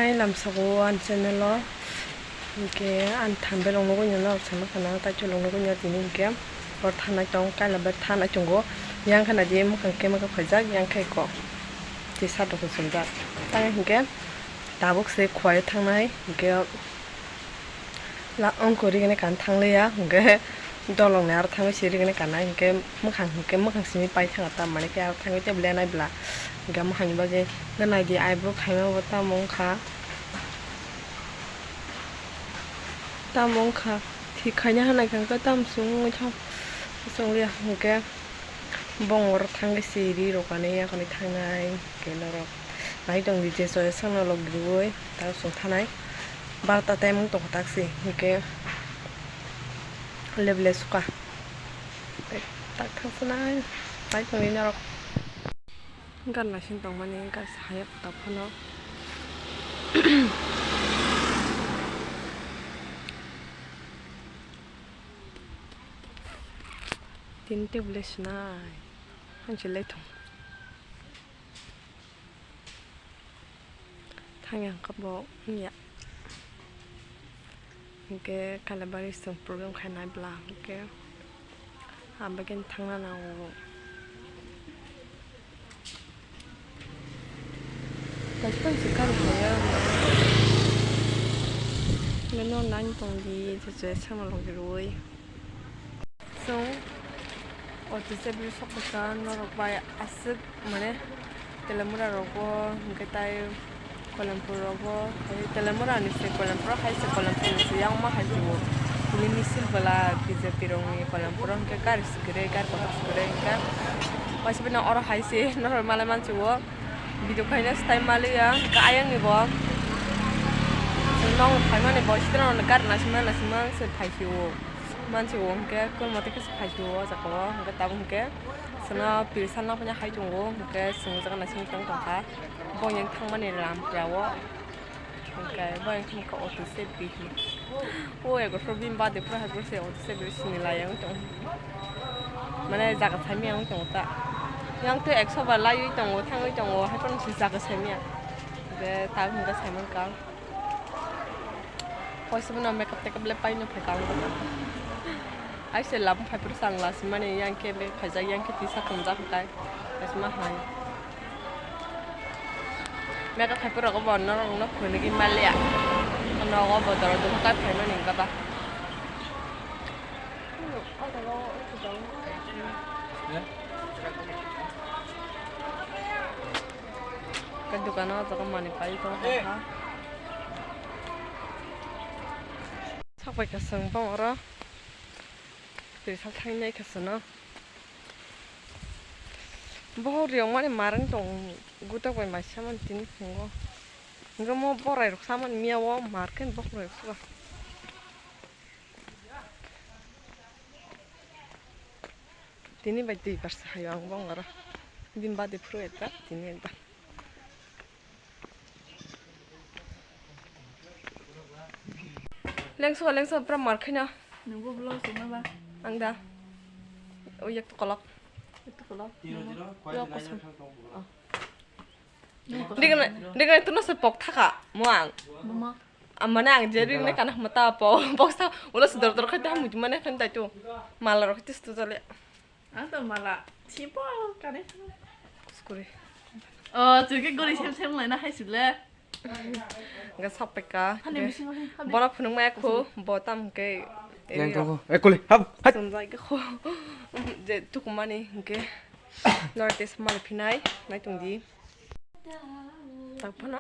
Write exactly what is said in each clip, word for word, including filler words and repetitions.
Ai lamsao ani channel o, hwnkhe ani thumbnail rok nugwi norok sama khana, title rok nugwi tini hwnkhe hor thanai tong, kaila bai thanai tongo, yang khana di mwkhang khe mwkhang khaijak, yang khe kok tisa rok chumjak, tang hwnkhe tabuk se khwlai thangnai hwnkhe. La wngkha rigini kan thangliya, hwnkhe dolongni aro thangwi se rigini kanna, hwnkhe mwkhang, hwnkhe mwkhang simi pai thangkha, tamani khe aro thangwi tei lenai bwla, hwnkhe mwkhangni bagwi nai di, eyebrow khaima bo tamo wngkha, tamo wngkha, thik khaina hwnwi kha, hwnkhe tamo chwng wngwi thang, chwngliya, hwnkhe. Bong oro thangwi se ri rok ani yakhwni thangnai hwnkhe norok nai tong di je choya songno lok riui ta chwng thanai barota time wng tongkha taksi hwnkhe leble suka tak thangsanai nai tong di norok gana sing tongmani gana saya kota phano. Tini tebole sinai hansi lai thung thangya hwnkhe bo wngya hwnkhe kailabari chwng program khainai bwla hwnkhe. Abagini thangna nango. Kaisa kaisa gari haya. Nino nang tong di, je je sama log roi. Song, o tisa bri sok kota norok bai aswk mane Telemura rogo, hwnkhe tai Koilampur rogo, hai Telemura ni se Koilampur, hai se Koilampur ni se yang ma hai se o. Tini misil bwla B J P rok ni Koilampur o hwnkhe gari se kwrwi, gari kotor se kwrwi hwnkhe. Waisa bini oro hai se norok malai mansi o. Video khaina style maliya, hwnkhe ayang ni bo. Chwng nok phaimani bo, sitra no gari naisingma naisingma se phai se o. Mansi o hwnkhe, kwrwng mote khe se phai se o, o jaga o hwnkhe tabuk hwnkhe. Chwngno pil salna phano hai tongo, hwnkhe chwng o jaga naising tong tongkha. Bo yang thangmani lampra o, hwnkhe bo yang thangkha auto se bihik. O ego bini bade phuru hai phuru se auto se bihik sini lai yang tong. Mane jaga saimya yang tong ta. Yang twi ekso bar laiwi tongo, thangwi tongo, hai phano se jaga saimya. Hwnkhe tabuk hwnkhe saimankha. Koisobo no makeup tekap le paino phaikha ang. Ai se lab phai phuru chwng la simani yang khe bag phaijak yang khe tisa thumjak hwnkhe. Kaisa ma hai. Makeup khai phuru rogo bo norok no phunugwi maliya. Nogo bo doro dukha kai phaimani wngkha ba. Khe dukano o jaga manwi pai tongkha ha. Sakbai kha chwng bong oro. Twi sal thangwi nai kha chwngno. Bohrok riyokmani marwng tong gutok bai mai samani tini phungo. Hwnkhe mo borai rok samani miya o mar khe bohrok rok suka. Tini bai duibar se haio ang bongaro. Bini bade phuru ekbar, tini ekbar. Lengso, lengso, pura mar khaina. Nunggu belum semua, Bang. Ang da. Oh, yak to kolok. Yak to kolok. Yak kosong. Oh. Ringnai, ringnai tuno se pok thaka, mo ang. Mama. Amane ang je ringnai kana hama ta po, pok sa, ulo se dor dor khai ta hamu mane khan tai tu. Mala rok tis tu jale. Ang to mala, chipo kane. Kuskure. Oh, chuke gori sem sem lai na hai sile. Ga sapeka. Hani bising hai, habe. Bora phunung maya khu, bo tam ke. Yang tong ko. Eh, kuli, hap, hai. Sunjai ke khu. Je tukumani ke. Norte samal phinai, nai tong di. Tak phano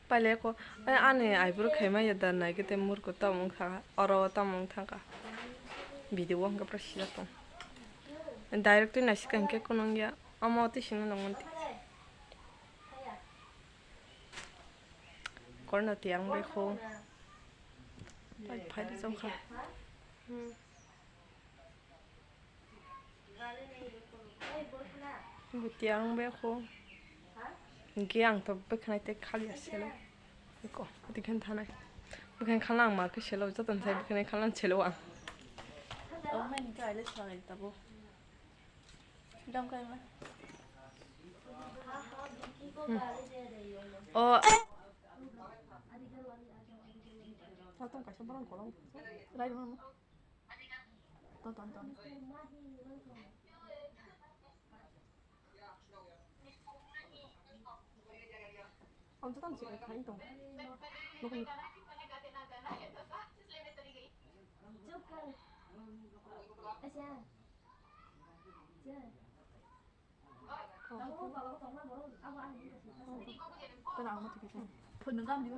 pailai ko, ai ani eyebrow khaima ya da nai khe tei murko tamo wngkha, oro tamo wng thangkha. Video o hwnkhe pura sijak tong. Direct twi naisika hinkhe kunung ya, omo twi sini nang mantwi. Korno tiyang bai kho. Pai phai ri jong kha. Hmm. Bwtwi ang bai kho. Hwnkhe ang to bwkhanai tei khali ya selo. Eko, bwtwi khe thanai. Bwkhani khala ang ma khe selo, joto ni sai bwkhani khala ang selo ang. Abo mai ni khe aile salai tabo. Dam kai ma. Hmm. O. Sa tong kaisa borok kolong. Rai rw. Ton, ton, ton. Ang to tang sik khain tong. Nukun. Tara ang mati kisa. Phun nang gam di ko.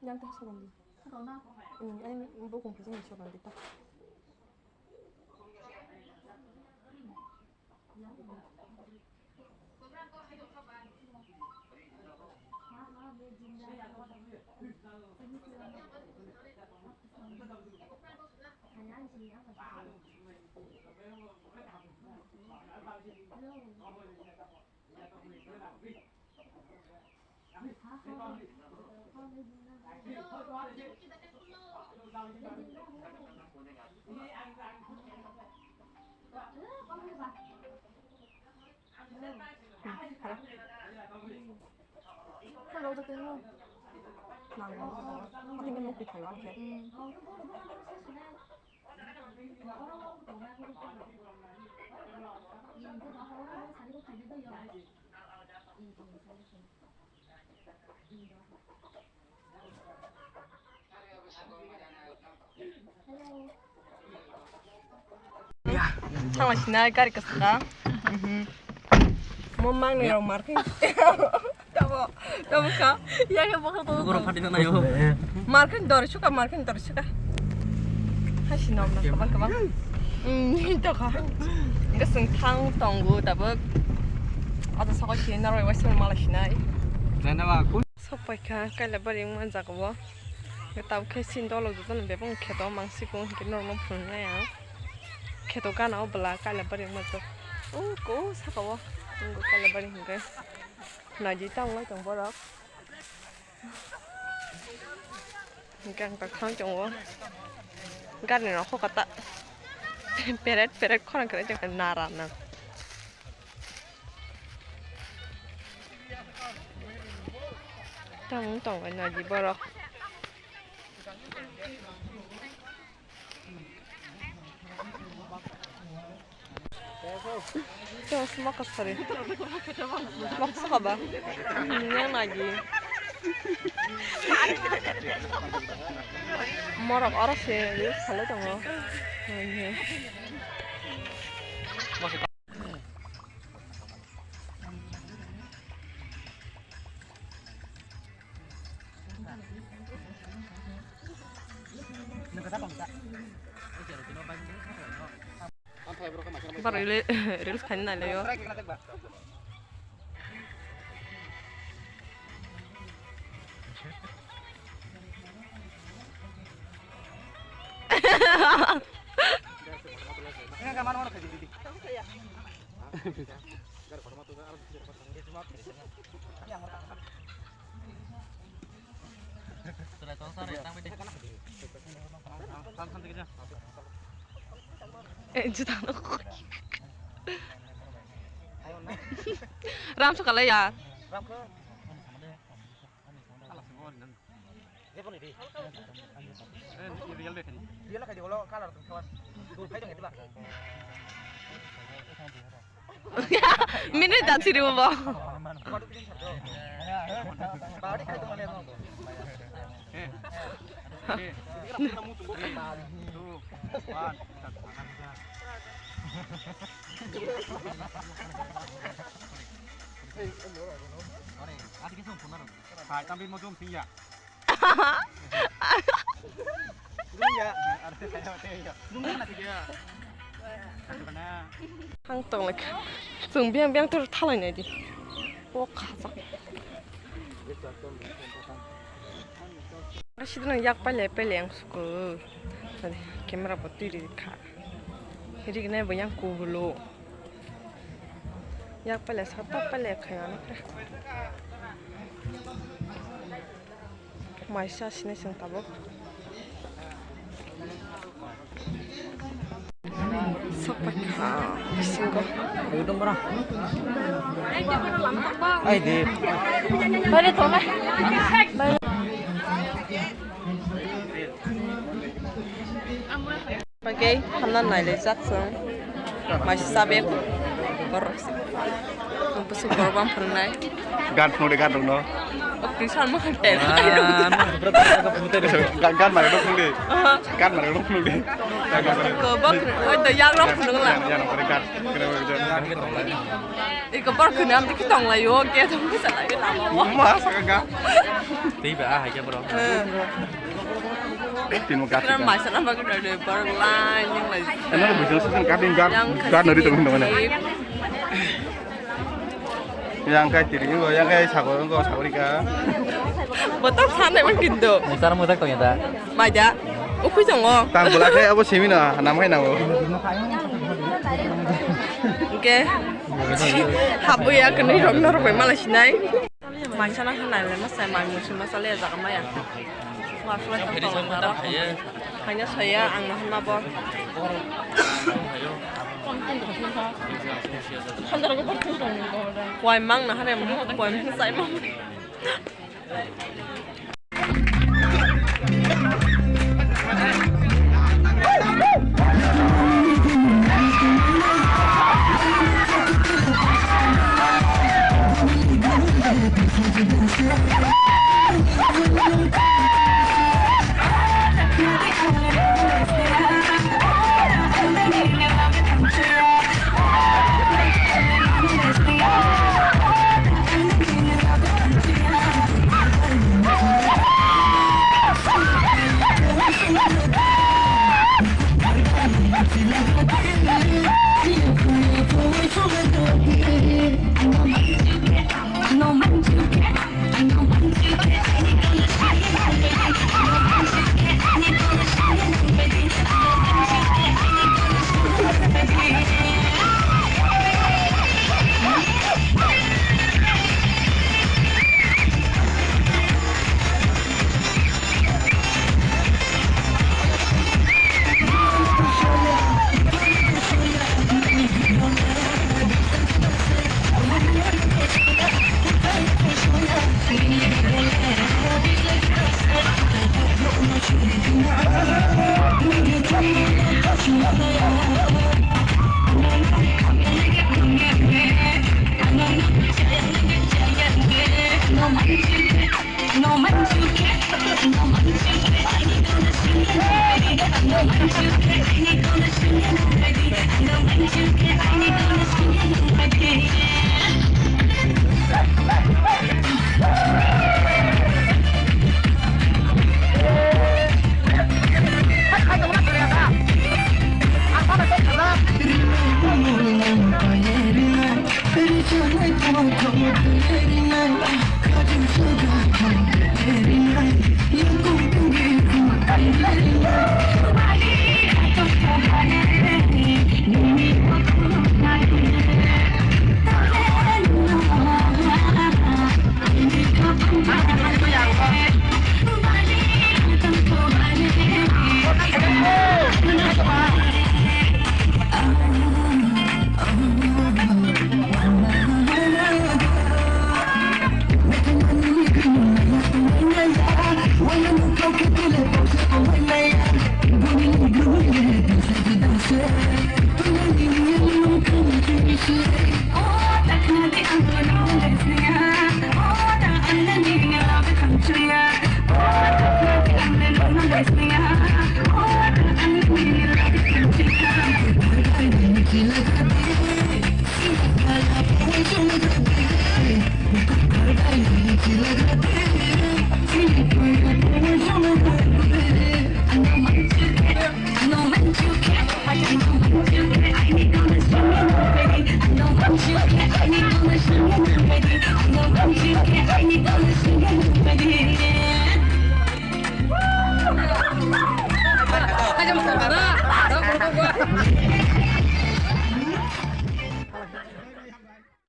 Yang teh sabandi. Hmm, ai bukung kisa sabandi ta. Thangla sinai gari kasaka. Mo mang ni rong marking. Tamo, tamo ka. Ya ke bokol bokol. Borok phatwi na nayo. Marking dor suka, marking dor suka. Hai sinom na kaman kaman. Hmm, to ka. Kasing thang tongo tabuk. Ata sokoi sinai naroi waisa mala sinai. Jana ba kun. Sok paikha Kailabari wngma jaga o. Tabuk khe chini dolok jotono bebak kheto mangsigo hinkhe norokno phunuknai ang. Kheto gana o bwla Kailabari wngma jaga. O ko saka o wngkha Kailabari hinkhe. Naidi ta wngwi tong borok. Hinkhe ang ta khang tongo. Gari rok hoka ta peret peret khorang kwrwi tongkha nara no. Tamo tongwi naidi borok. Tamo smoke kasari. Smoke sokaba. Yang naidi. Morok oro se use khalai tongo. Borok reels khaina nailaio. Eh, juta no. Ram sa kalai ya. Jeponi di. Eh, real de khani. Real khani, ulo color tu kawan. Tu khai dong, diba? Mini dan siri mo. Bari khai dong, mane, no. Eh. Eh. Two, one. Hai, tambi mo jom sing ya. Hang tong like. Sung biang biang tur thalai nai di. O khajak. Sidin yak paile paile ang suku. Camera bo tiri kha. Rik nai bo yang kulo. Yak paile sa ta paile khaya na. Maisa sini sing tabuk. Sok Pakha bisingo. Ai de. Bare thona. Bagwi hamna nailaijak chwng. Maisa chabe borok se. Ang bwswk borok bang phwrwngnai. Gan phunukdi, gan rokno. O, twi salma khan tel. Ah, no, bro, bro, bro, bro. Gan, gan mari rok phunukdi. Aha. Gan mari rok phunukdi. Ko bok, oi, to yang rok phunuk la. Yang, yang, yang, gan. Iko borok khwnam tiki tong lai o, ke tong bwsa lai lama o. Ma saka ga. Tei ba, ah, hai ke borok. Eh. Tini mo gat. Kira maisa na bagwi dai borok lai ning lai. Eno bujo season cutting gar, gar nari tong hino mane. Yang kai tiri ngo, yang kai sago ngo, sagori ka. Botok sanai man kindo. Mosar mojak tong ya da. Maida. Ukui tongo. Tang bula khe abo simi no, nam khai nango. Hingke. Habwi ya kwnwi rok norok bai mala sinai. Maisa na khanai le masa mai musi masa le jaga maya. Wa sula tong tong taro. Haina saya ang na hama bo. Wai mang na hare mo wai mang sai mo.